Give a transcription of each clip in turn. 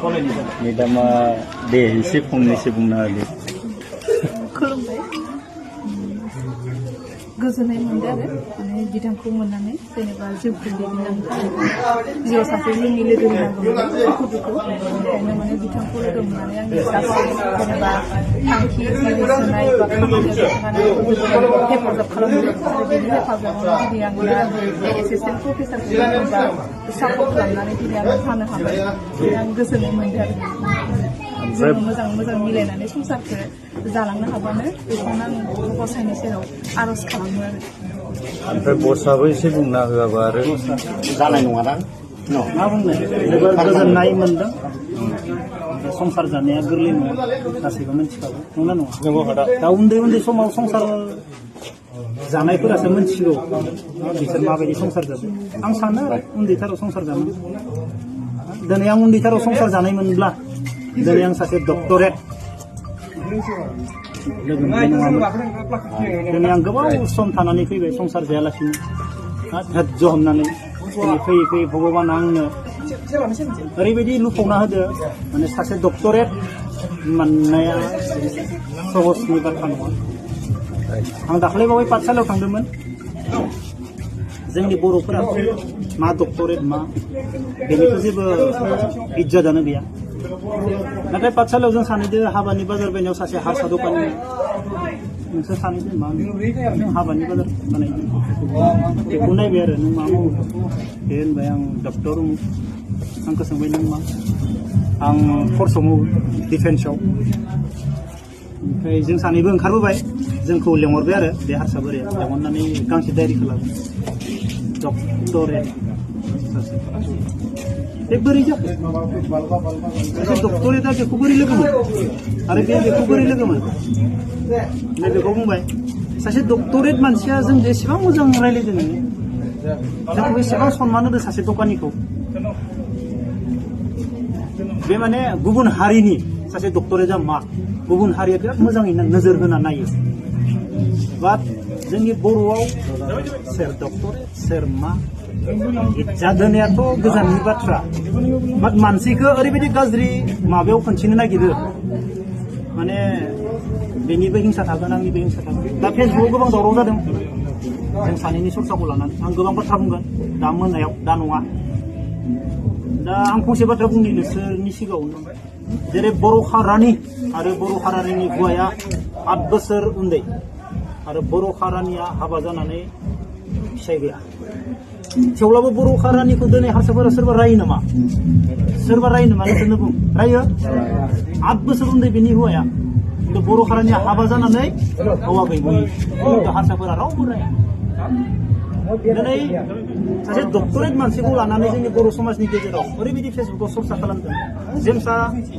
मेदामा दे एसे फंनैसो बुंना होदो। खुलुमबाय। गोजोननाय मोनदों आरो माने बिथांखौ मोननानै जेनेबा जिउखौ दैदेनलांनो थाखाय जिउआव सासे जोंनि लोगो नांगौमोन दुखु बेनिखायनो माने बिथांखौ लोगो मोननानै आंनि गासै जेनेबा थांखि होसोनाय बा खामानियाव थांनानै हेफाजाब खालामदों आरो बेनि हेफाजाबावनो दिनै आङो एसिस्टेन्ट प्रफेसारखौ बा सापर्ट खालामनानै दिनै आङो थानो हाबाय आं गोजोननाय मोनदों आरो जोङो मोजां मिलायनानै संसारखौ जालांनो हाबानो बेखौनो आं गसाइनि सेराव आर'ज खालामो आरो ओमफ्राय बसआबो एसे बुंना होआबा आरो जानाय नङादां मा बुंनो जोबोर गोजोननाय मोनदों संसार जानाया गोरलै नङा गासैबो मिथिखागौ नंगौना नङा दा उन्दै समाव संसार जानायफोरासो मिथिगौ बिसोर माबायदि संसार जादों आं सानो उन्दैथाराव संसार जानाय दिनै आं उन्दैथाराव संसार जानायमोनब्ला दिनै आं सासे डक्टरेट लोगो मोननाय नङामोन दिनै आं गोबाव सम थानानै फैबाय संसार जायालासिनो धैर्य हमनानै फैयै फैयै भगबाना आंनो ओरैबायदि लुफावना होदो माने सासे डक्टरेट मोननाया सहजनि बाथ्रा नङा आं दाख्लै बावै पाठसालायाव थांदोंमोन जोंनि बर'फोरा मा डक्टरेट मा बेनिथ' जेबो इज्जतआनो गैया नाथाय पाठसालायाव जों सानैदों हाबानि बाजार बायनायाव सासे हारसा दखानि नोंसोर सानैदों मा नों हाबानि बाजार बानायदों बेखौ नायबाय आरो नों मा मावो बे होनबाय आं डक्टर आंखौ सोंबाय नों मा आं फर्सआव मावो डिफेन्सआव ओमफ्राय जों सानैबो ओंखारबोबाय जोंखौ लेंहरबाय आरो बे हारसा बोराया लेंहरनानै गांसे डायरि खालामो डक्टरेट बे बोरै जाखो सासे डक्टरेटआ बेखौ बोरै लोगोमोन आरो बेखौ बोरै लोगोमोन बेखौ बुंबाय सासे डक्टरेट मानसिया जों जेसेबां मोजां रायज्लायदों जोंखौ बेसेबां सनमान होदों सासे दखानिखौ बे माने गुबुन हारिनि सासे डक्टरेटआ मा गुबुन हारिया बिराद मोजाङै नोजोर होना नायो बाट जोंनि बर'आव सोर डक्टरेट सोर मा जादोनायाथ' गोजाननि बाथ्रा बाट मानसिखौ ओरैबायदि गाज्रि माबायाव खिन्थिनो नागिरो माने बेनिबो हिंसा थागोन आंनिबो हिंसा थागोन दा फेसबुकआव गोबां दावराव जादों जों सानैनि सरसाखौ लानानै आं गोबां बाथ्रा बुंगोन दा मोनायाव दा नङा दा आं फंसे बाथ्रा बुंनि नोंसोरनि सिगाङावनो जेरै बर' हारानि आरो बर' हारानिनि हौवाया 8 बोसोर उन्दै आरो बर' हारानिया हाबा जानानै फिसाय गैया थेवब्लाबो बर' हारानिखौ दिनै हारसाफोरा सोरबा रायो नामा नोंसोरनो बुं रायो 8 बोसोर उन्दै बेनि हौवाया खिन्थु बर' हारानिया हाबा जानानै हौवा गैबोयो खिन्थु हारसाफोरा रावबो राया दिनै सासे डक्टरेट मानसिखौ लानानै जोंनि बर' समाजनि गेजेराव ओरैबायदि फेसबुकाव सरसा खालामदों जेमसा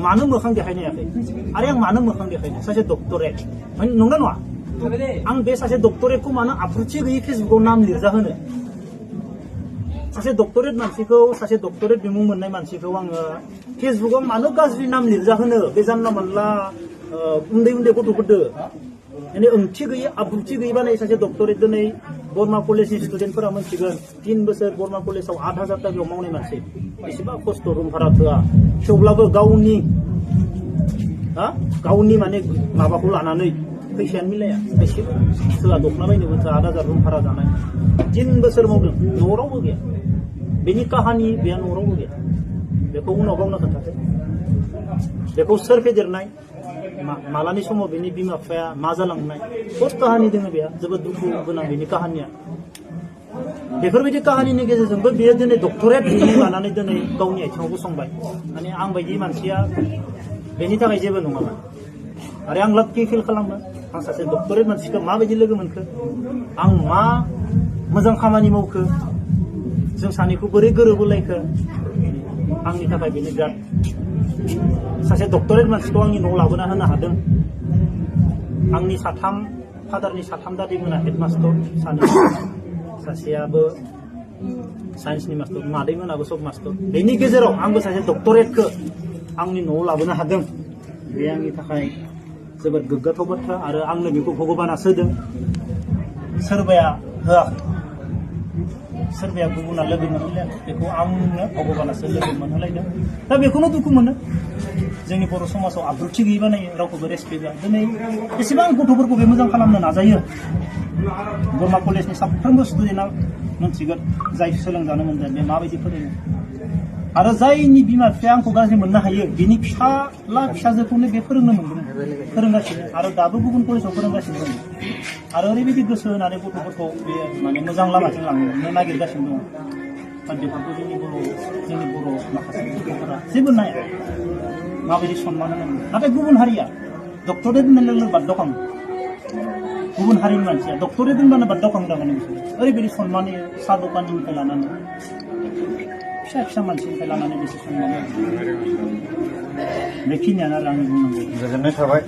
मानो मोखां देखायनो हायाखै आरो आं मानो मोखां देखायनो सासे डक्टरेट नंगौना नङा आं बे सासे डक्टरेटखौ मानो आब्रुथि गैयै फेसबुकाव नाम लिरजाहोनो सासे डक्टरेट मानसिखौ सासे डक्टरेट बिमुं मोननाय मानसिखौ आङो फेसबुकाव मानो गाज्रि नाम लिरजाहोनो बे जानला मोनला उन्दै गथ'फोरदो माने ओंथि गैयै आब्रुथि गैयै बानाय सासे डक्टरेट दिनै बरमा कलेजनि स्टुडेन्टफोरा मोनथिगोन 3 बोसोर बरमा कलेजाव 8,000 टाकायाव मावनाय मानसि बेसेबा खस्थ' रुम भारा थोआ थेवब्लाबो गावनि माने माबाखौ लानानै फैसायानो मिलाया एसेबो थोआ दखना बायनोबो थोआ 8,000 रुम भारा जानाय 3 बोसोर मावदों न'आव रावबो गैया बेनि काहानि बेया न'आव रावबो गैया बेखौ उनाव गावनो खोन्थासै बेखौ सोर फेदेरनाय मालानि समाव बेनि बिमा बिफाया मा जालांनाय बहुत काहानि दङ बेहा जोबोद दुखु गोनां बेनि काहानिया बेफोरबायदि काहानिनि गेजेरजोंबो बेयो दिनै डक्टरेट लानानै दिनै गावनि आथिङाव गसंबाय माने आं बायदि मानसिया बेनि थाखाय जेबो नङामोन आरो आं लाक्कि फिल खालामो आं सासे डक्टरेट मानसिखौ माबायदि लोगो मोनखो आं मा मोजां खामानि मावखो जों सानैखौ बोरै गोरोबोलायखो आंनि थाखाय बेनो बिराद सासे डक्टरेट मानसिखौ आंनि न'आव लाबोना होनो हादों आंनि फादारनि 3 दादैमोना हेडमास्टर सासेयाबो साइन्सनि मास्टर मादैमोनाबो सब मास्टर बेनि गेजेराव आंबो सासे डक्टरेटखौ आंनि न'आव लाबोनो हादों बे आंनि थाखाय जोबोद गोग्गाथाव बाथ्रा आरो आंनो बेखौ भगबाना होदों सोरबाया होआखै सोरबाया गुबुना लोगो मोनहैला बेखौ आंनो भगबानासो लोगो मोनहोलायदों दा बेखौनो दुखु मोनो जोंनि बर' समाजाव आब्रुथि गैयै बानायो रावखौबो रेसपेक्ट होआ दिनै एसेबां गथ'फोरखौ बे मोजां खालामनो नाजायो बरमा कलेजनि साफ्रोमबो स्टुडेन्टआ मोनथिगोन जाय सोलोंजानो मोनदों बे माबायदि फोरोङो आरो जायनि बिमा बिफाया आंखौ गाज्रि मोननो हायो बिनि फिसाला फिसाजोखौनो बे फोरोंनो मोनदों फोरोंगासिनो आरो दाबो गुबुन कलेजाव फोरोंगासिनो दं आरो ओरैबायदि गोसो होनानै गथ'फोरखौ बे माने मोजां लामाजों लांनो नागिरगासिनो दं दा बेफोरखौ जोंनि बर' माखासे गथ'फोरा जेबो नाया माबायदि सन्मान होनांगौ नाथाय गुबुन हारिया डक्टरेट होननाय लोगो लोगो बाद्दाव खालामो गुबुन हारिनि मानसिया डक्टरेट होनबानो बाद्दाव खालामो माने बिसोरो ओरैबायदि सन्मान होयो साहा दखाननिफ्राय लानानै फिसा फिसा मानसिनिफ्राय लानानै बिसोर सन्मान होयो बेखिनियानो आरो आंनि बुंनांगौ गोजोननाय थाबाय